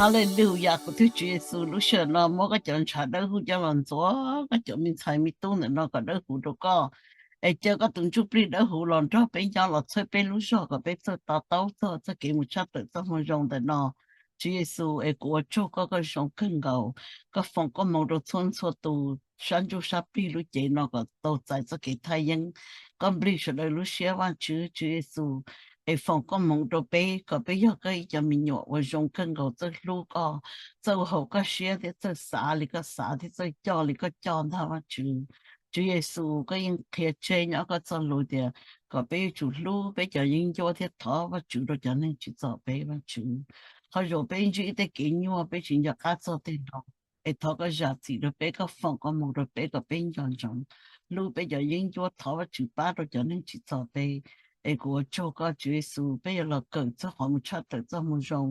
Hallelujah, kuv tus Tswv Yexus, lub sij hawm no muab koj cov ntshav dawb huv coj los ntxuav koj cov me ntxhais me tub ntawm no kom dawb huv rau koj. Es caw koj tus Ntsuj Plig dawb huv los nrog peb nyob los txhawb peb lub zog kom peb txawj to taub txog txoj kev mus tshaj tawm txoj moo zoo ntawm no. Tswv Yexus, es kuv ua tsaug koj, koj zoo kawg nkaus. Koj foom koob hmoov rau txhua txhua tus sab ntsuj sab plig lub cev no kom tau txais txoj kev thaj yeeb. Koj nplig sawv daws lub siab Vajtswv, Tswv Yexus, es foom koob hmoov rau peb kom peb yog koj ib co me nyuam uas zoo kawg nkaus txawj hlub koj, txawj haum koj siab thiab txawj xav li koj xav thiab txawj coj li koj coj ntag Vajtswv. Tswv Yexus, koj yeej qhia tseg nyob koj txoj lus tias kom peb yuav tsum hlub peb cov yeeb ncuab thiab thov Vajtswv rau cov neeg tsim txom peb Vajtswv. Qhov zaum peb ntsib tej kev nyuaj peb tsis nco qab txog tej no, es thov koj zam txim rau peb, koj foom koob hmoov rau peb kom peb nco ntsoov hlub peb cov yeeb ncuab thov Vajtswv pab rau cov neeg tsim txom peb. Es kuv ua tsaug koj Tswv Yexus, peb yuav los kawm txog qhov mus tshaj tawm txoj moo zoo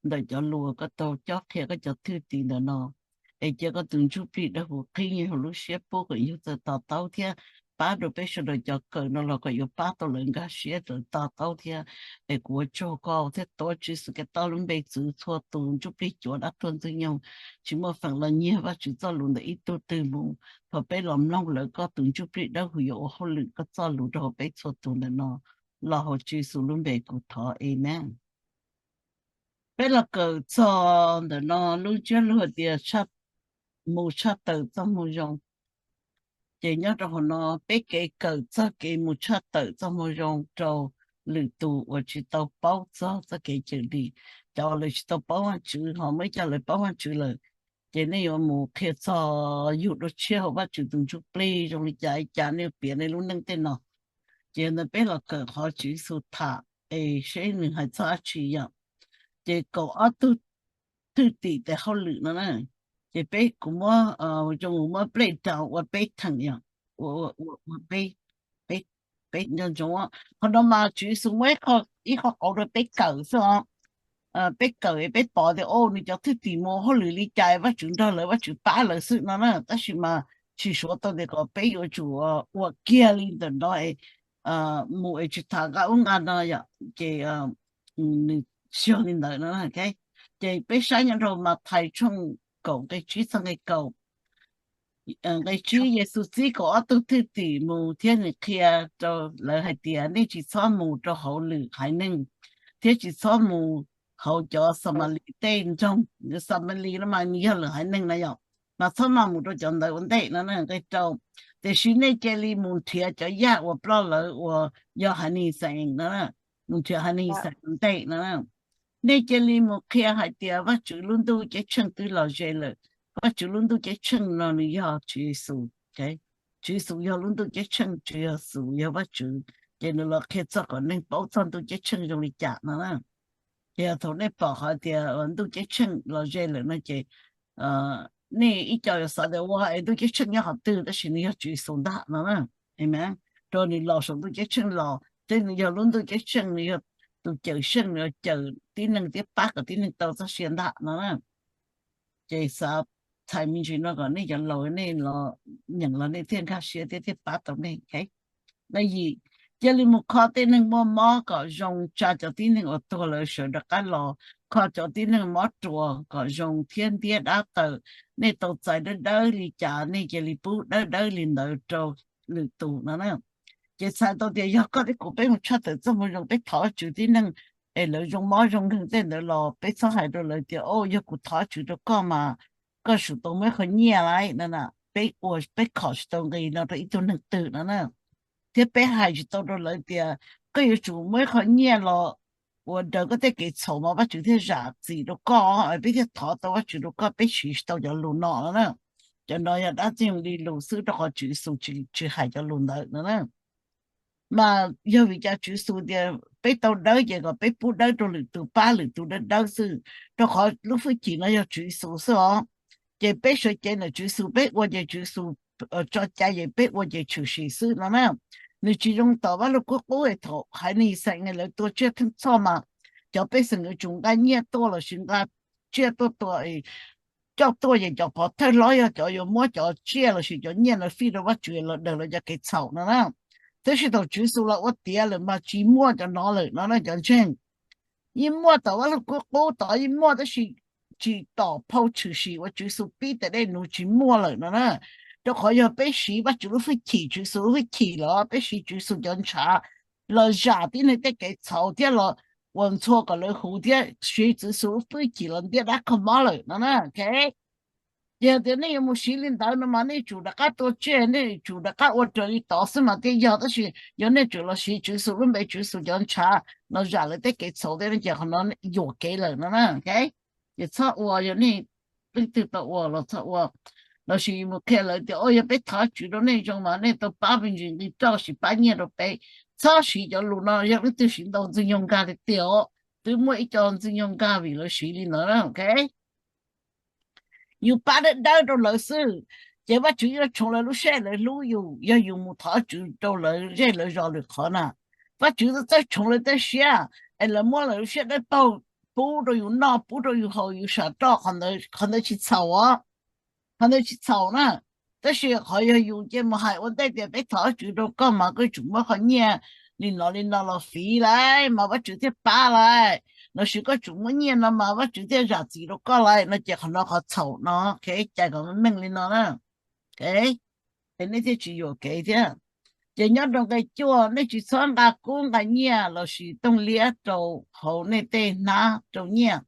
ntawm cov lus uas koj tau cob qhia koj cov thwj tim ntawm no. Es cia koj tus Ntsuj Plig dawb huv qhib nyias hauv lub siab pub kom yus txawj to taub thiab pab rau peb sawv daws cov kawm no los kom yuav pab tau lawv nkag siab lawv to taub thiab. Es kuv ua tsaug koj thiab tuav Tswv Yexus Khetos lub npe txwv txhua tus Ntsuj Plig cuav dab tuag ntxwg nyoog tsis muaj feem los nyiag Vajtswv txoj lus ntawm ib tug twg mus. Thaum peb los mloog lawv, koj tus Ntsuj Plig dawb huv yuav ua hauj lwm koj txoj lus rau hauv peb txhua tus ntawm no. Los hauv Tswv Yexus lub npe kuv thov, amen. Peb los kawm txog ntawm no lub ntsiab lus tias mus tshaj tawm txoj moo zoo. Ces nyob rau hauv no peb kev kawm txog kev mus tshaj tawm txoj moo zoo rau lwm tus uas tsis tau paub txog txoj kev cawm dim. Cov uas lawv tsis tau paub Vajtswv ho muaj ib co lawv paub Vajtswv lawm, ces nej yuav mus qhia txog yug dua tshiab hauv Vajtswv tus Ntsuj Plig zoo li cas li cas, nej yuav piav nej lub neej tej no. Ces ntawd peb los kawm qhov Tswv Yexus tham es seb nws hais txog dab tsi yom. Ces kaum ob tug thwj tim tes hauj lwm no na, ces peb kuv muab, zoo muab breakdown ua peb theem yom, ua peb, peb nco ntsoov. Qhov no mas Tswv Yexus muab ib qho qauv rau peb kawm xwb os. Peb kawm es peb pom tias o nws cov thwj tim mus hauj lwm li cas Vajtswv nrog lawv, Vajtswv pab lawv xwb no na. Tab sis mas tsis suav tau tias kom peb yuav tsum ua kiag li ntawm no es mus es tsis tham nqa ub nqa no yom, ces nws tsis yog li ntawd no. Ces peb saib nyob rau Mathais tshooj kaum nqe tsib txog nqe kaum. Nqe tsib, Yexus txib kaum ob tug thwj tim mus thiab nws qhia rau lawv hais tias, nej tsis txhob mus rau hauv lwm haiv neeg thiab tsis txhob mus hauv cov Xamalis tej nroog. Xamalis no mas nws yog lwm haiv neeg na yom, mas txhob maj mus rau cov ntawd ua ntej no. Nqe rau, tiam sis nej cia li mus nrhiav cov yaj uas ploj lawm uas yog haiv neeg Yixalayees no, mus nrhiav haiv neeg Yixalayees ua ntej no. Nej cia li mus qhia hais tias Vajtswv lub ntuj ceeb tsheej twb los ze lawm. Vajtswv lub ntuj ceeb tsheej no nws yog Tswv Yexus. Tswv Yexus yog lub ntuj ceeb tsheej, Tswv Yexus yog Vajtswv, ces nws los qhia txog kom neeg paub txog ntuj ceeb tsheej zoo li cas no na. Ces yog thaum nej pom qhov tias ntuj ceeb tsheej los ze lawm no ces nej ib co yuav xav tias ua es ntuj ceeb tsheej nyob qhov twg, tab sis nws yog Tswv Yexus ntag no na. Amen. Rau nws los saum ntuj ceeb tsheej los thiab nws yog lub ntuj ceeb tsheej, nws yog tus cawm seej, nws cawm tib neeg thiab pab kom tib neeg tau txoj sia ntag no na. Ces xav txhais me ntsis no kom nej cov laus nej los nyeem los nej thiaj nkag siab thiab thiaj pab tau nej. Yim, cia li mus kho tej neeg muaj mob kom zoo, tsa cov tib neeg uas tuag lawm sawv rov qab los, kho cov tib neeg mob ruas kom zoo thiab ntiab dab tawm. Nej tau txais dawb dawb li cas, nej cia li pub dawb dawb li ntawd rau lwm tus no na. Ces txhais tau tias yog koj thiab kuv peb mus tshaj tawm txoj moo zoo, peb thov Vajtswv tib neeg es lawv zoo mob zoo nkeeg tej ntawd los peb txhob hais rau lawv tias, o yog kuv thov Vajtswv rau koj mas koj tsum tau muab ib qho nyiaj lawm no na. Peb ua peb khom tsis tau nqi no rau ib tug neeg twg no na. Thiab peb hais tsis tau rau lawv tias koj yuav tsum muab ib qho nyiaj los ua daws koj tej kev txhaum mas Vajtswv thiaj zam txim rau koj, peb thiaj thov tau Vajtswv rau koj. Peb siv tsis tau cov lus no no na. Cov no yog dab tsi li lus xwb, rau qhov Tswv Yexus tsis hais cov lus ntawd no na. Mas yog vim cas Tswv Yexus tias peb tau dawb ces kom peb pub dawb rau lwm tus, pab lwm tus dawb dawb xwb, rau qhov lub hwj chim no yog Tswv Yexus xwb os. Ces peb sawv cev ntawm Tswv Yexus, peb ua ces Tswv Yexus tso cai, ces peb ua ces tshwm sim xwb no na. Nws tsis zoo tom Vaj Lug Kub Qub thaum haiv neeg Yixalayees lawv tua tsiaj theej txhoj mas cov pej xeem yuav tsum nqa nyiaj tuaj lossis nqa tsiaj tuaj tua, coj tuaj ces cov pov thawj hlob yog cov yuav muab cov tsiaj lossis cov nyiaj no fij rau Vajtswv los daws lawv cov kev txhaum no na. Tab sis thaum Tswv Yexus los ua tiav lawm mas tsis muaj cov no lawm no na cov ntseeg. Yeej muaj tom Vaj Lug Kub Qub tod yeej muaj, tab sis tsim tom phau tshwm sim uas Tswv Yexus pib tas dej num tsis muaj lawm no na. Rau qhov yog peb siv Vajtswv lub hwj chim, Tswv Yexus lub hwj chim los peb siv Tswv Yexus cov ntshav los zam tib neeg tej kev txhaum thiab los ua ntxhua kom lawv huv thiab siv Tswv Yexus lub hwj chim los ntiab dab kho mob lawm no na. Ces yog tias nej yuav mus siv li ntawd no mas nej tsum rov qab tua tsiaj, nej tsum rov qab ua raws li tod xwb mas thiaj yog, tab sis yog nej tseem los siv Tswv Yexus lub npe, Tswv Yexus cov ntshav los zam lawv tej kev txhaum thiab no ces qhov no yuam kev lawm no na. Ces txhob ua, yog nej leej twg tau ua los txhob ua. Los sis mus qhia lawv tias, o, yog peb thov Tswv rau nej zoo mas nej tau pab me ntsis nqi roj, sis pab nyiaj rau peb. Txhob siv cov lus no, yog leej twg siv ntau Ntxwg Nyoog nkag tiag tiag os. Twb muaj ib co Ntxwg Nyoog nkag vim lawv siv li ntawd na, ok. Yus pab dawb dawb rau lawv xwb, ces Vajtswv yuav tshoov lawv lub siab, lawv hlub yus. Yog yus mus thov Tswv rau lawv zej lawv zos lwm qhov na, Vajtswv txawj tshoov lawv tej siab, es lawv muab lawv lub siab dawb paug pub rau yus noj, pub rau yus haus, yus sam roj, qhov ntawd tsis txhaum os. Qhov ntawd tsis txhaum na. Tab sis qhov yog yus ces mus hais ua ntej tias peb thov Vajtswv rau koj mas koj yuav tsum muab qhov nyiaj li no li no los fiv lawm mas Vajtswv thiaj pab lawm, los sis koj tsum muab nyiaj no mas Vajtswv thiaj zam txim rau koj lawm no, ces qhov no qhov txhaum no, ok, cais kom meej li no na. Es nej thiaj tsis yuam kev thiab. Ces nyob rau nqe cuaj, nej tsis txhob nqa kub nqa nyiaj los sis tooj liab rau hauv nej tej hnab rau nyiaj.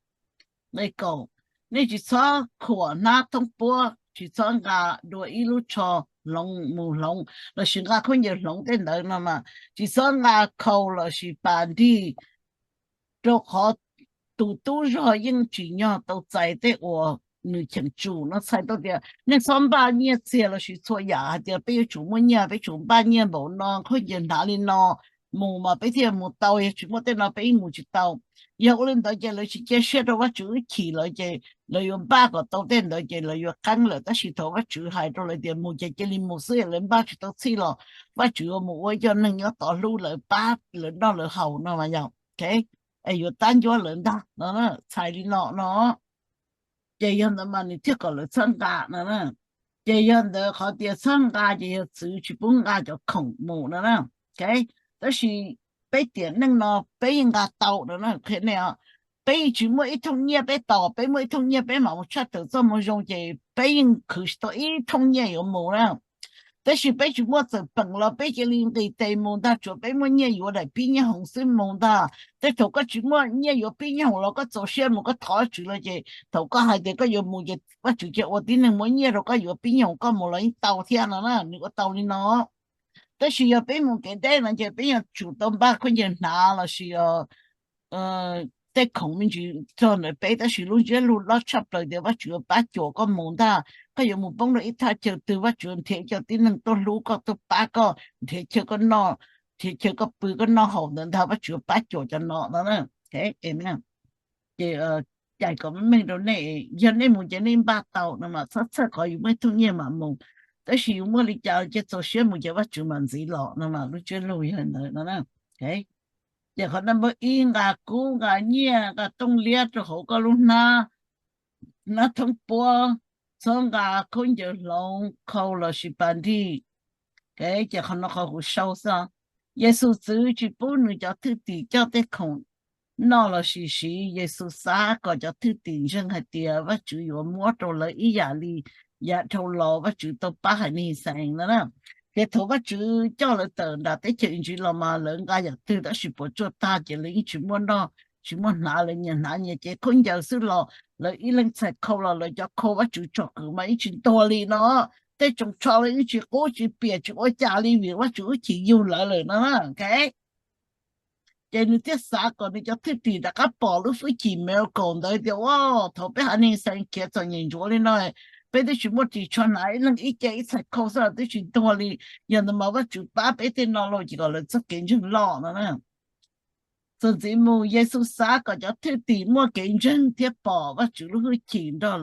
Nqe kaum, nej tsis txhob khuam hnab thoob puab, tsis txhob nqa dua ib lub tsho hloov mus hloov los sis nqa khaub ncaws hloov tej ntawd no mas, tsis txhob nqa khau los sis pas nrig, rau qhov tus tub zog yeej tsim nyog tau txais tej uas nws cheem tsum no. Txhais tau tias nej txhob npaj nyiaj txiag los sis txhua yam hais tias peb yuav tsum muaj nyiaj, peb tsum npaj nyiaj npaum no, khaub ncaws hnav li no mus mas peb thiaj mus tau, yog tsis muaj tej no peb yeej mus tsis tau. Yog ua li ntawd ces lawv tsis cia siab rau Vajtswv lub hwj chim lawm ces lawv yuav npaj kom tau tej ntawd ces lawv yuav qeeb lawm. Tab sis thaum Vajtswv hais rau lawv tias mus ces cia li mus xwb, lawv npaj tsis tau txhij los Vajtswv yuav mus ua ib co neeg nyob tod hlub lawv, pab lawv noj lawv haus no mas yog, es yuav tab ncuab lawv ntag no, txhais li no no. Ces yog ntawd mas nws thiaj kom lawv txhob nqa no. Ces yog ntawd qhov tias txhob nqa ces yog txwv tsis pub nqa cov khoom mus no na. Tab sis peb tiam neej no peb yeej nqa tau no na, qhia nej os. Peb yeej tsis muaj ib thooj nyiaj peb tos, peb muaj ib thooj nyiaj peb mam mus tshaj tawm txoj moo zoo ces peb yeej khwv tsis tau ib thooj nyiaj yuav mus na. Tab sis peb tsis muaj txawm peem los peb cia li nqis tes mus ntag, tsuas peb muaj nyiaj yuav daim pib nyiaj hoom xwb mus ntag. Tej thaum koj tsis muaj nyiaj yuav pib nyiaj hoom los koj txaus siab mus koj thov Vajtswv lawm ces thaum koj hais tias koj yuav mus ces Vajtswv cia ua tib neeg muab nyiaj rau koj yuav pib nyiaj hoom koj mus los yeej tau thiab no na, nws ua tau li no. Tab sis yog peb mus kev deb no ces peb yuav tsum tau npaj khaub ncaws hnav los sis tej khoom me ntsis txog ntawm peb, tab sis lub ntsiab lus loj tshaj plaws tias Vajtswv yuav pab cuam koj mus ntag. Koj yuav mus poob rau ib thaj chaw twg Vajtswv nrhiav cov tib neeg tuaj hlub koj, tuaj pab koj, nrhiav chaw koj noj, nrhiav chaw koj pw koj noj haus ntawd ntag, Vajtswv yuav pab cuam cov no no na. Ces cais kom meej meej rau nej, yog nej mus ces nej npaj tau no mas txhob txhawj qhov yus muaj ib thooj nyiaj mam mus. Tab sis yus muaj li cas ces txaus siab mus ces Vajtswv mam ntxiv los no mas lub ntsiab lus yog ntawd no na. Ces qhov no npawb ib, nqa kub nqa nyiaj nqa tooj liab rau hauv koj lub hnab, hnab thoob puab, txhob nqa khaub ncaws hloov, khau los sis pas nrig. Ces qhov no qhov huv sau xwb. Yexus txwv tsis pub nws cov thwj tim coj tej khoom noj los sis siv. Yexus xav kom cov thwj tim ntseeg hais tias Vajtswv yuav muab rau lawv ib yam li yav dhau los Vajtswv tau pab haiv neeg Yixalayees no na. Ces thaum Vajtswv coj lawv tawm nram teb chaws Iziv los mas lawv nqa yam twg tab sis puas tsuaj tag ces lawv yeej tsis muaj noj tsis muaj hnav, lawv nyias hnav nyias cev khaub ncaws xwb los lawv ib leeg txhais khau los lawv cov khau Vajtswv tsom kwm mas yeej tsis ntuag li no. Tej tsoos tsho los yeej tsis qub tsis piam tsis ua cas li vim Vajtswv lub hwj chim yug lawv lawm no na. Ces nws thiaj xav kom nws cov thwj tim rov qab pom lub hwj chim miracle ntawd tias, a, thaum peb haiv neeg Yixalayees khiav txom nyem ntsuav li no, peb twb tsis muaj ris tsho hnav, ib leeg ib ce ib txhais khau xwb los twb tsis ntuag li. Yog ntawd mas Vajtswv pab peb tej no lauj, ces kom lawv txoj kev ntseeg loj no na. Txuas ntxiv mus, Yexus xav kom cov thwj tim muaj kev ntseeg thiab pom Vajtswv lub hwj chim nrog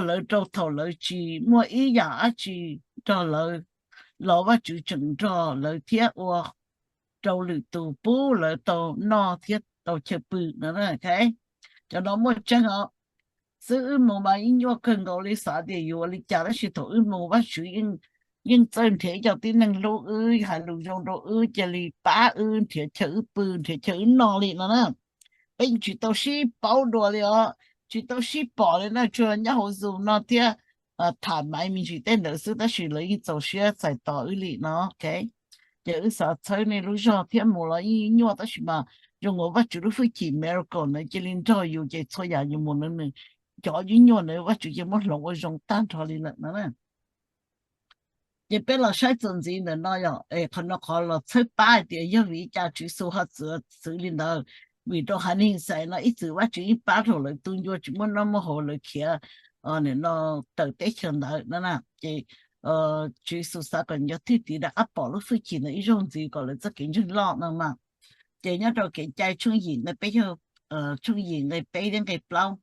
lawv rau thaum lawv tsis muaj ib yam dab tsi nrog lawv los Vajtswv tseem nrog lawv thiab ua rau lwm tus pub lawv tau noj thiab tau chaw pw no. Cov no muaj tseeb os. Xwb wb mus mas ib nyuaj kawg nkaus li, xav tias yuav ua li cas tab sis thaum wb mus Vajtswv yeej txawj nrhiav ib co tib neeg hlub wb, hais lus zoo rau wb, cia li pab wb nrhiav chaw wb pw nrhiav chaw wb noj li no na. Peb yeej tsis tau sib paub dua li os. tsis tau sib pom li na, tsuas nyob hauv Zoom no thiab tham maiv me ntsis tej ntawd xwb, tab sis lawv yeej txaus siab txais tos wb li no. Ces wb xav txhawb nej lub zog thiab mus los yeej nyuaj, tab sis mas zoo uas Vajtswv lub hwj chim miracle ntawd cia li nrog yus ces txhua yam yus mus nws, nws cov yeej nyuaj ntawd Vajtswv cia muab hloov ua zoo tag nrho li lawm no na. Ces peb los saib txuas ntxiv ntawm no yom, qhov no qhov los txhawb pab hais tias yog vim li cas Tswv Yexus ho txwv li ntawd, vim rau haiv neeg Yixalayees no ib txwm Vajtswv yeej pab rau lawv tu ncua tsis muaj noj muaj haus lawv khiav no tawm teb chaws ntawd no na. Ces Tswv Yexus xav kom cov thwj tim rov qab pom lub hwj chim ntawd ib zaug ntxiv kom lawv txoj kev ntseeg loj no mas. Ces nyob rau Kev cai tshooj yim no peb yog tshooj yim nqe peb thiab nqe plaub.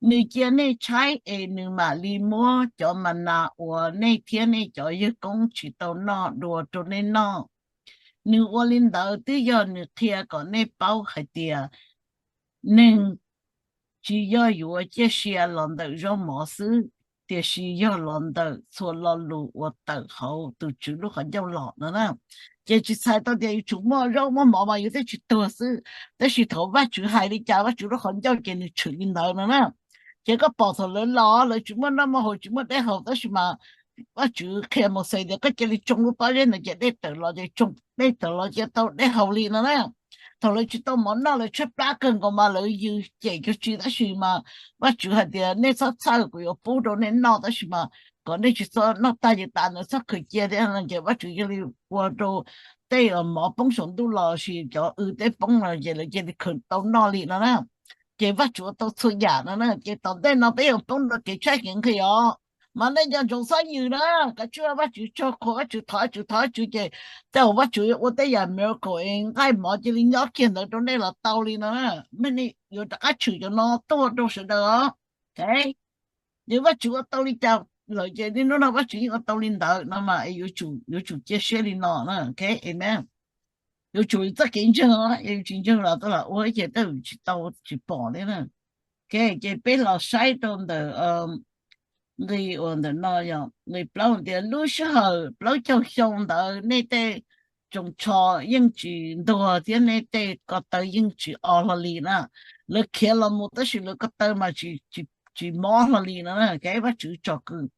Nws cia nej tshaib es nws mam li muab cov ma nas uas nej thiab nej cov yawg koob tsis tau noj dua rau nej noj. Nws ua li ntawd twb yog nws qhia kom nej paub hais tias neeg tsis yog yuav ciaj sia los ntawm zaub mov xwb, tiam sis yog los ntawm txhua lo lus uas tawm hauv tus Tswv lub qhov ncauj los no na. Ces tsis txhais tau tias yuav tsum muaj zaub muaj mov mas yus thiaj tsis tuag xwb, tab sis thaum Vajtswv hais li cas Vajtswv lub qhov ncauj ces nws tshwm li ntawd no na. Ces koj pom thaum lawv los lawv tsis muaj noj muaj haus tsis muaj dej haus, tab sis mas Vajtswv qhia Mauxes tias koj cia li tsoo lub pob zeb ntawd ces dej tawm los, ces tsoo dej tawm los ces tau dej haus li no na. Thaum lawv tsis tau mov noj lawv tshaib plab kawg nkaus mas lawv yws cem cuag tsi, tab sis mas Vajtswv hais tias nej txhob txhawj, kuv yuav pub rau nej noj, tab sis mas kom nej tsis txhob noj tag ces tas ntawd txhob khaws cia thiab no. Ces Vajtswv cia li ua rau tej mov poob saum ntuj los sis cov w teb poob no ces lawv cia li khaws tau noj li no na. Ces Vajtswv ua tau txhua yam no na. Ces tom ntej no peb yuav poob rau kev tshaib kev nqhis os, mas nej nco ntsoov txhob yws na, kav tsij Vajtswv tsaug qhuas, Vajtswv thov, Vajtswv thov, Vajtswv ces tej zaum Vajtswv yuav ua tej yam miracle es nqaij mov cia li nyob kiag ntawd rau nej los tau li no na. Mej nej yuav rov qab tshwm cov no tuaj rau sawv daws os. Ces Vajtswv ua tau li cas lawm ces niaj hnub no Vajtswv yeej ua tau li ntawd no mas yuav tsum cia siab li no na. Amen. Yuav tsum txoj kev ntseeg, yog yus tsis ntseeg los tuaj los ua ces tej zaum tsis tau tsis pom li na. Ces peb los saib rau ntawm nqe uas ntawm no yog nqe plaub tias lub sij hawm plaub caug xyoo ntawd nej tej tsoos tsho yeej tsis ntuag thiab nej tej ko taw yeej tsis o hlo li na. Lawv khiav los mus tab sis lawv ko taw mas tsis mob hlo li no na. Kev Vajtswv tsom kwm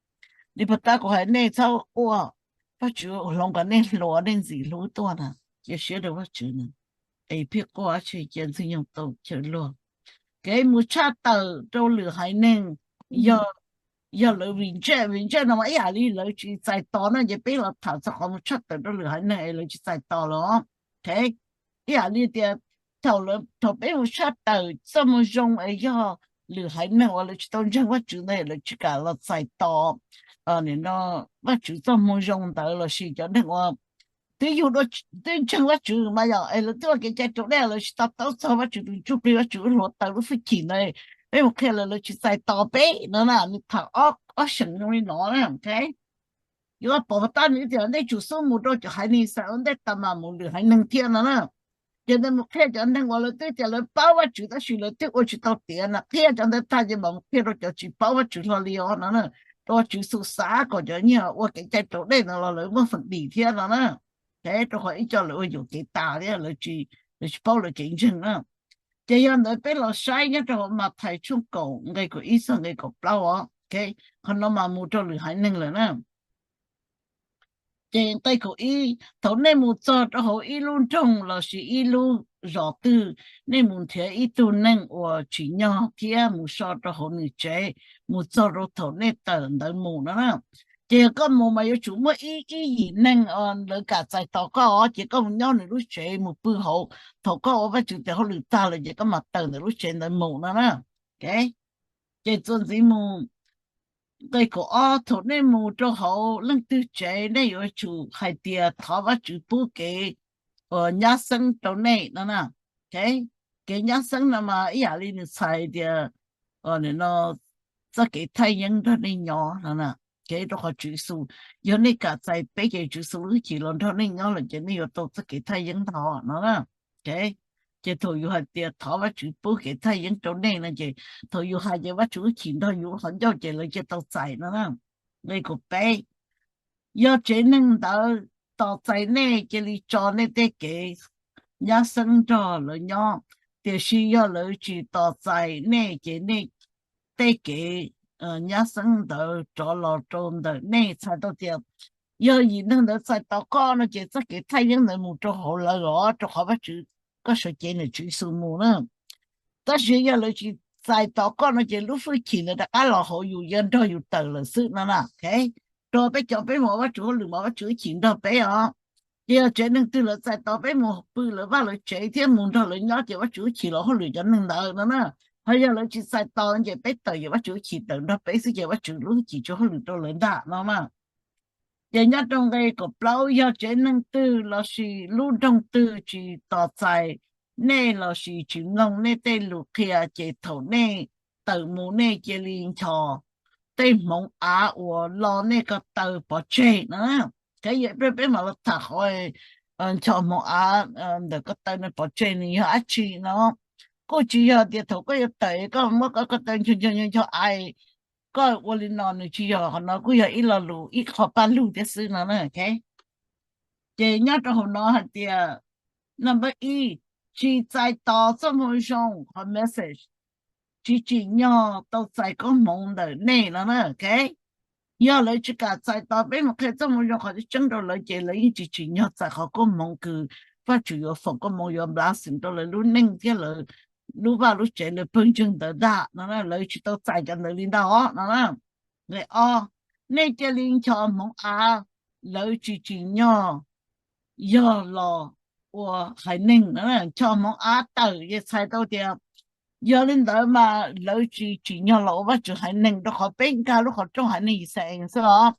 li puag ta kuv hais nej txhob quaj, Vajtswv hloov kom nej hluas nej ntxim hlub tuaj na. Cia siab rau Vajtswv na, es pheej quaj dab tsi cia Ntxwg Nyoog tau chaw luag. Kev mus tshaj tawm rau lwm haiv neeg yog, yog lawv vim ntsej, vim ntsej no mas ib yam li lawv tsis txais tos na. Ces peb los tham txog qhov mus tshaj tawm rau lwm haiv neeg es lawv tsis txais tos los, ib yam li tias thaum peb mus tshaj tawm txoj moo zoo es yog lwm haiv neeg uas lawv tsis tau ntseeg Vajtswv ntawd lawv tsis kam los txais tos Vajtswv txoj moo zoo ntawd lossis cov neeg uas twb yug, twb ntseeg Vajtswv mas yog es lawv twb ua kev cai raus dej lawv tsis to taub txog Vajtswv tus ntsuj plig, Vajtswv hluav taws lub hwj chim ntawd, peb mus qhia lawv lawv tsis txais tos peb no na. Nws tham ob seem zoo li no na. Yuav pom tab nws tias nej tsum xub mus rau cov haiv neeg Yixalayees ua ntej tas mas mus lwm haiv neeg thiab no na. Ces nws mus qhia cov neeg uas lawv twb tias lawv paub Vajtswv tab sis lawv twb ua tsis tau tiav na, qhia cov ntawd tag ces mam mus qhia rau cov tsis paub Vajtswv hlo li os no na. Rau qhov Tswv Yexus xav kom cov nyiag ua kev cai raus dej ntawd los lawv muaj feem dim thiab no na. Ces rau qhov ib co lawv ua yuam kev tas thiab, lawv tsis paub lawv kev ntseeg na. Ces yog ntawd peb los saib nyob rau hauv Mathais tshooj kaum nqe kaum ib txog nqe kaum plaub os. Qhov no mas mus rau lwm haiv neeg lawm na. Ces nqe kaum ib, thaum nej mus txog rau hauv ib lub nroog lossis ib lub zos twg, nej mus nrhiav ib tug neeg uas tsim nyog thiab mus so rau hauv nws tsev, mus txog rau thaum nej tawm ntawd mus no na. Ces yog koj mus mas yuav tsum muaj ib, ib yim neeg lawv kam txais tos koj, ces koj mus nyob nws lub tsev mus pw hauv, thaum koj ua Vajtswv tes hauj lwm tag lawm ces koj mam tawm ntawm lub tsev ntawd mus no na. Ces txuas ntxiv mus, nqe kaum ob, thaum nej mus rau hauv leej twg tsev nej yuav tsum hais tias thov Vajtswv pub kev nyab xeeb rau nej no na. Kev nyab xeeb no mas ib yam li nws txhais tias txoj kev thaj yeeb nrog nej nyob no na. Kev rau qhov Tswv Yexus, yog nej kam txais peb ces Tswv Yexus lub hwj chim los nrog nej nyob lawm ces nej yuav tau txoj kev thaj yeeb ntag no na. Ces thaum yus hais tias thov Vajtswv pub kev thaj yeeb rau nej no ces thaum yus hais ces Vajtswv lub hwj chim nrog yus qhov ncauj ces lawv cia tau txais no na. Nqe kaum peb, yog tsev neeg ntawd tos txais nej cia li tso nej tej kev nyab xeeb nrog lawv nyob, tiam sis yog lawv tsis tos txais nej ces nej tej kev nyab xeeb ntawd rov los rau ntawm nej, txhais tau tias yog yim neeg ntawd txais tos koj no ces txoj kev thaj yeeb ntawd mus rau hauv lawv os, rau qhov Vajtswv, koj sawv cev ntawm Tswv Yexus mus na. Tab sis yog lawv tsis txais tos koj no ces lub hwj chim ntawd rov qab los hauv yus, yuav nrog yus tawm lawm xwb no na. Rau peb cov peb mus ua Vajtswv hauj lwm mas Vajtswv hwj chim nrog peb os. Ces yog tsev neeg twg lawv txais tos peb mus pw lawv vaj lawv tsev thiab mus nrog lawv nyob ces Vajtswv hwj chim los hauj lwm cov neeg ntawd no na. Ho yog lawv tsis txais tos ces peb tawm ces Vajtswv hwj chim tawm nrog peb xwb ces Vajtswv lub hwj chim tsis hauj lwm rau lawv ntag no na. Ces nyob rau nqe kaum plaub, yog tsev neeg twg lossis lub nroog twg tsis tos txais nej lossis tsis mloog nej tej lus qhia ces thaum nej tawm mus nej cia li nchos tej hmoov av uas lo nej ko taw pov tseg no. Ces yog peb mam los tham qhov nchos hmoov av ntawm ko taw no pov tseg nws yog dab tsi no. Kuj tsis yog tias thaum koj yuav tawm koj muab koj ko taw nchos nchos nchos av, koj ua li no nws tsis yog qhov no, kuj yog ib lo lus ib qho paj lug thiab xwb no. Ces nyob rau hauv no hais tias number ib, tsis txais tos txoj moo zoo, qhov message, tsis tsim nyog tau txais koob hmoov ntawm nej no na. Yog lawv tsis kam txais tos peb mus qhia txoj moo zoo qhov tseeb rau lawv ces lawv yeej tsis tsim nyog txais qhov koob hmoov kws Vajtswv yuav foom koob hmoov yuav blessing rau lawv lub neej thiab lawv lub vaj lub tsev lawv pawg ntseeg ntawd ntag no. Lawv tsis tau txais cov ntawd li ntag os no. Nqe ob, nej cia li nchos hmoov av, lawv tsis tsim nyog yog los ua haiv neeg no. Nchos hmoov av tawm ces txhais tau tias yog li ntawd mas lawv tsis tsim nyog los ua Vajtswv haiv neeg, rau qhov peb nkag lub qhov rooj haiv neeg Yixalayees xwb os.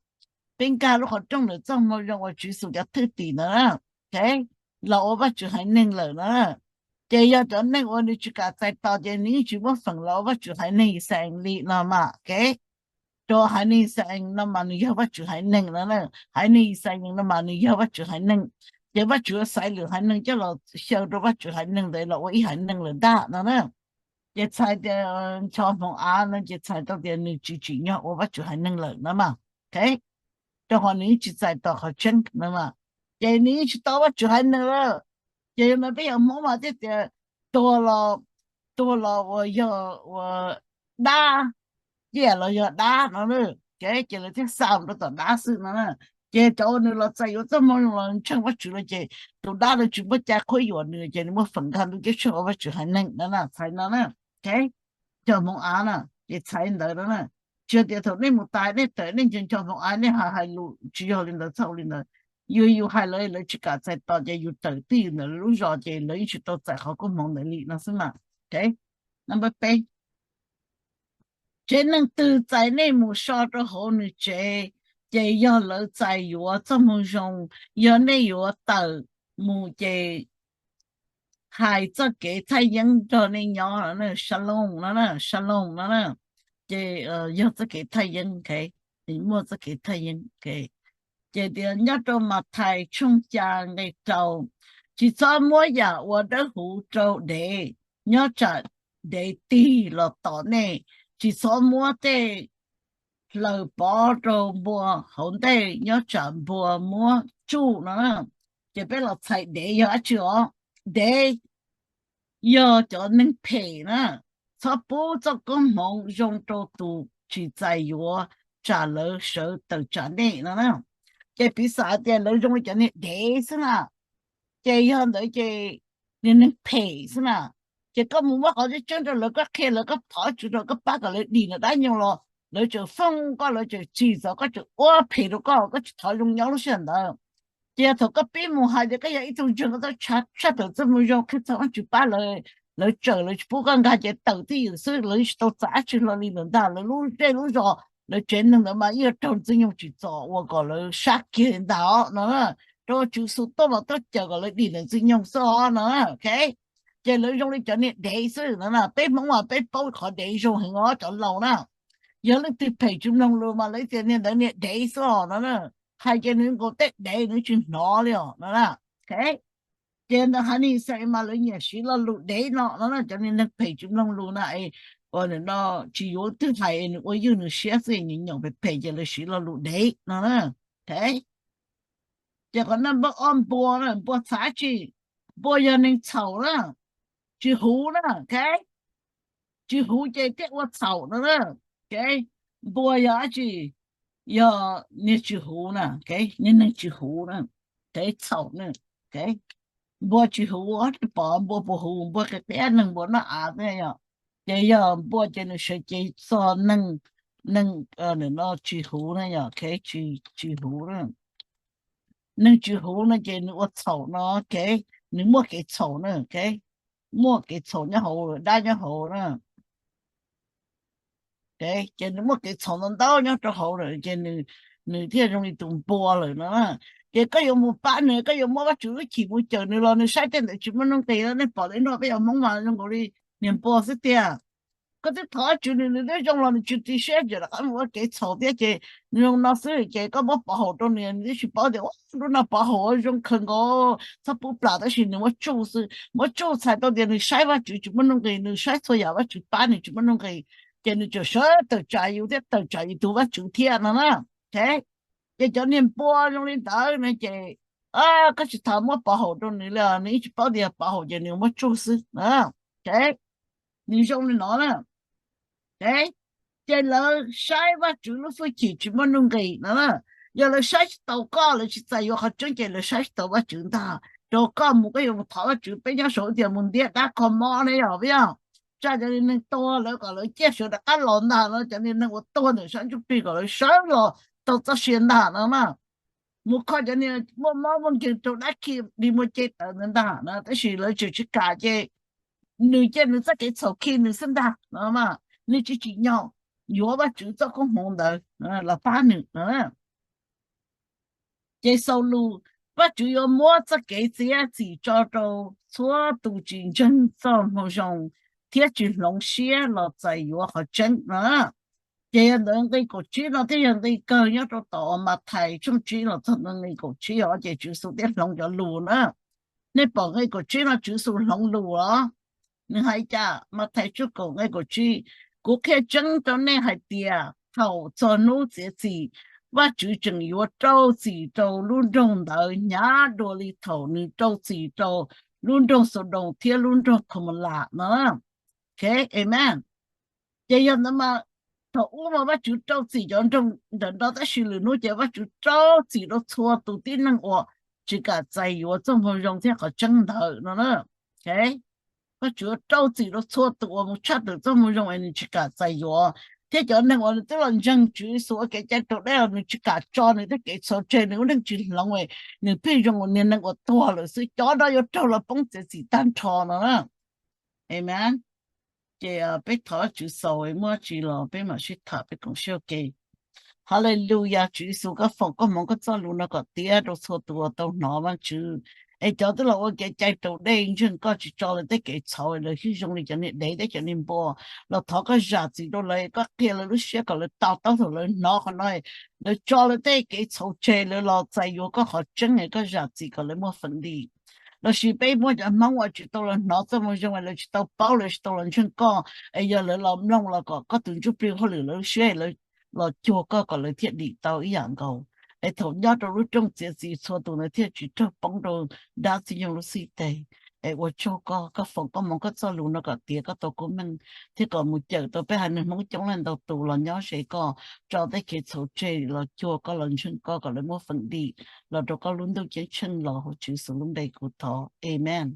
Peb nkag lub qhov rooj ntawm txoj moo zoo uas Tswv Yexus cov thwj tim ntawd los ua Vajtswv haiv neeg lawm na. Ces yog cov neeg uas nws tsis kam txais tos ces nws yeej tsis muab feem los ua Vajtswv haiv neeg Yixalayees li no mas. Rau haiv neeg Yixalayees no mas nws yog Vajtswv haiv neeg no, haiv neeg Yixalayees no mas nws yog Vajtswv haiv neeg. Ces Vajtswv xaiv lwm haiv neeg coj los xyaw rau Vajtswv haiv neeg ntawd los ua ib haiv neeg lawm ntag no na. Ces txhais tias nchos hmoov av no ces txhais tau tias nws tsis tsim nyog ua Vajtswv haiv neeg lawm no mas. Rau qhov nws yeej tsis txais tos qhov tseeb no mas. Ces nws yeej tsis tau Vajtswv haiv neeg lawm. Ces yog no peb yog Hmoob mas thiaj tias tuag los, tuag los uas yog ua dab, ciaj los yog dab no, ces lawv thiaj xa mus rau tom dab xwb no. Ces cov uas nws los txais yuav txoj moo zoo los ntseeg Vajtswv lawm ces tus dab no tsis muaj cai qhuab yuam nws ces nws muaj feem nkag ntuj ceeb tsheej ua Vajtswv haiv neeg no na, txhais no na. Nchos hmoov av na, ces txhais ntawd no na. Tsis yog tias thaum nej mus tas nej tawm nej nchos nchos hmoov av nej hais hais lus, tsis yog li ntawd, txhob ua li ntawd. Yus yus hais lawv, lawv tsis kam txais tos ces yus tawm twj ywm ntawm lawv lub zos ces lawv yeej tsis tau txais qhov koob hmoov ntawd li no xwb mas. Number peb, tsev neeg twg txais nej mus so rau hauv nws tsev, ces yog lawv txais yuav txoj moo zoo. Yog nej yuav tawm mus ces hais txoj kev thaj yeeb nrog nej nyob no, shalom no, shalom no, ces yog txoj kev thaj yeeb, muaj txoj kev thaj yeeb. Ces tias nyob rau Mathais tshooj xya nqe rau, tsis txhob muab yam uas dawb huv rau dev, nyob tsam dev tig los tom nej. Tsis txhob muab tej hlaws pov rau npua hauv ntej, nyob tsam npua muab tsuj no. Ces peb los txhais dev yog dab tsi os? Dev yog cov neeg phem na. Txhob pub txoj koob hmoov zoo rau tus tsis txais yuav, tsam lawv sawv tawm tsam nej no na. Ces piv xam tias lawv zoo li cov niag dev xwb na. Ces yog ntawd ces niag neeg phem xwb na. Ces koj mus muab qhov tseeb tseeb rau lawv, koj qhia lawv, koj thov Tswv rau, koj pab kom lawv dim lawv dab nyoog los lawv tseem fooj koj, lawv tseem tsim txom koj, tseem ua phem rau koj, koj tsis thov zoo nyob lub sij hawm ntawd. Ces yog thaum koj pib mus hais tias koj yog ib tug ntseeg, koj tshaj tawm txoj moo zoo qhia txog Vajtswv pab lawv, lawv tsawm lawv tsis pub koj nkag ces tawm twj ywm xwb, lawv tsis tau txais dab tsi hlo li ntawd ntag. Lawv lub zej lub zos, lawv tsev neeg ntawd mas yeej yuav raug ntxwg nyoog tsim txom uas kom lawv sab kiag li ntag os no. Rau Tswv Yexus tuaj mas tuaj cawm kom lawv dim ntawm ntxwg nyoog xwb os no. Ces lawv zoo li cov niag dev xwb no na. Peb Hmoob mas peb paub qhov dev zoo heev os cov laus na. Yog leej twg phem tsis mloog lus mas lawv tias niag ntawd niag dev xwb os no. Hais ces nws nkaus tej dev nws tsis hnov li os no. Ces ntawd haiv neeg Yixalayees mas lawv nyiam siv lo lus dev no no, cov niag neeg phem tsis mloog lus na, es ua no tsis yuav twg hais es nws ua ywj nws siab xwb, nyiam nyoom phem phem ces lawv siv lo lus dev no na. Ces qhov no npua, ob npua na, npua txhav tsi, npua yog neeg txhaum na, tsis huv na. Tsis huv ces thiaj ua txhaum no na. Npua yog dab tsi? Yog niag tsis huv na, niag neeg tsis huv na, txhaum na. Npua tsis huv, pom npua puas huv? Npua qias qias neeg, npua noj av xwb yom. Ces yog npua ces nws sawv cev txog neeg, neeg no tsis huv na yom, tsis huv na. Neeg tsis huv no ces nws ua txhaum no, nws muaj kev txhaum na, muaj kev txhaum nyob hauv, dab nyob hauv na. Ces nws muaj kev txhaum ntau ntau nyob rau hauv lawm ces nws thiaj zoo li tus npua lawm no. Ces koj yuav mus pab nws, koj yuav muab Vajtswv lub chim mus cawm nws los nws saib tej ntawd tsis muaj nuj nqis no. Nej pom li no peb cov Hmoob mas zoo nkaus li niag npua xwb tiag. Koj twb thov Vajtswv nws, nws twb zoo los nws tsis ris siab, tseem rov qab mus ua kev txhaum thiab ces nws zoo no xwb ces koj muab pov haum rau nws, nws twb tsis paub tias ua lub no pov haum zoo kawg nkaus, txhob pub plam, tab sis nws muab tsuj xwb, muab tsuj txhais tau tias nws saib Vajtswv tsis muaj nuj nqis, nws saib txhua yam Vajtswv pab nws tsis muaj nuj nqis, ces nws tseem sawv tawm tsam yus thiab tawm tsam yus tus Vajtswv thiab no na. Ces cov niag npua zoo li ntawd no ces koj tsis tas muab pov haum rau nws li, nws yeej tsis paub tias pov haum ces nws muab tsuj xwb. Nws zoo li no na. Ces lawv saib Vajtswv lub hwj chim tsis muaj nuj nqis no. Yog lawv saib tsis taus koj, lawv tsis txais yuav qhov tseeb ces lawv saib tsis taus Vajtswv ntag. Rau koj mus koj yuav mus thov Vajtswv, peb nyob saum tias mus ntiab dab kho mob ne yog peb yog tsa cov niag neeg tuag lawv kom lawv ciaj sawv rov qab los ntag no, cov niag neeg uas tuag ntawm sab ntsuj plig kom lawv sawv los tau txoj sia ntag no na. Mus kho cov niag muaj mob muaj nkeeg raug dab khi li muaj ce tawv ntawd ntag no, tab sis lawv tseem tsis kam ces nws cia nws txoj kev txhaum khi nws xwb ntag no. Nws tsis tsim nyog yuav Vajtswv txoj koob hmoov ntawd los pab nws. Ces xaus lus, Vajtswv yuav muab txoj kev txiav txim tso rau txhua tus tsis ntseeg txoj moo zoo thiab tsis hloov siab los txais yuav qhov tseeb no. Ces yog ntawd nqe kaum tsib no thiaj yog nqe kawg nyob rau tom Mathais tshooj tsib los txog nqe kaum tsib os, ces Tswv Yexus thiaj hloov cov lus na. Nej pom nqe kaum tsib no Tswv Yexus hloov lus os. Nws hais cas? Mathais tshooj kaum nqe kaum tsib, kuv qhia tseeb rau nej hais tias thaum txog hnub txiav txim, Vajtswv tseem yuav rau txim rau lub nroog ntawd hnyav dua li thaum nws rau txim rau lub nroog Xaudoos thiab lub nroog Khaumalas no. Amen. Ces yog ntawd mas thaum ub mas Vajtswv rau txim cov nroog ntawm no, tab sis lwm hnub ces Vajtswv rau txim rau txhua tus tib neeg uas tsis kam txais yuav txoj moo zoo thiab qhov tseeb ntawd no. Vajtswv rau txim rau txhua tus uas mus tshaj tawm txoj moo zoo es nws tsis kam txais yuav, thiab cov neeg uas nws twb los ntseeg Tswv Yexus ua kev cai raus dej los nws tsis kam tso nws tej kev txhaum tseg, nws lub neej tsis hloov, nws pheej zoo ua niag neeg uas tuag lawm xwb, cov no yuav raug los poob txiav txim tag nrho no na. Amen. Ces peb thov Vajtswv xaus, muaj tsis los peb mam sib tham peb koom siab ua ke. Hallelujah, Tswv Yexus, koj foom koj hmoov koj txoj lus no kom tiav rau txhua tus uas tau hnov, Vajtswv. Es cov twb los ua kev cai raus dej ntseeg koj, tsis tso lawv tej kev txhaum, lawv thiaj zoo li cov niag dev thiab cov niag npua. Los thov koj zam txim rau lawv, koj qhia lawv lub siab kom lawv to taub thaum lawv hnov qhov no, lawv tso lawv tej kev txhaum tseg, lawv los txais yuav koj qhov tseeb, es koj zam txim kom lawv muaj feem dim. Lossis peb muaj cov Hmoob uas tsis tau los hnov txoj moo zoo, lawv tsis tau paub, lawv tsis tau los ntseeg koj, es yog lawv los mloog los kom koj tus Ntsuj Plig hauj lwm lawv lub siab, lawv los cuag koj kom lawv thiaj dim tau ib yam nkaus. Es thaum nyob rau lub rooj txiav txim txhua tus ntawd thiaj tsis raug poob rau dab txwj nyoog lub xij teg. Es ua tsaug koj, koj foom koj hmoov koj txoj lus no kom tiav koj tau koob meej, thiab kom mus cawm tau peb haiv neeg Hmoob coob leej ntau tus los nyob ze koj, tso tej kev txhaum tseg los cuag koj, los ntseeg koj kom lawv muaj feem dim los rau koj lub ntuj ceeb tsheej, los hauv Tswv Yexus lub npe kuv thov, amen.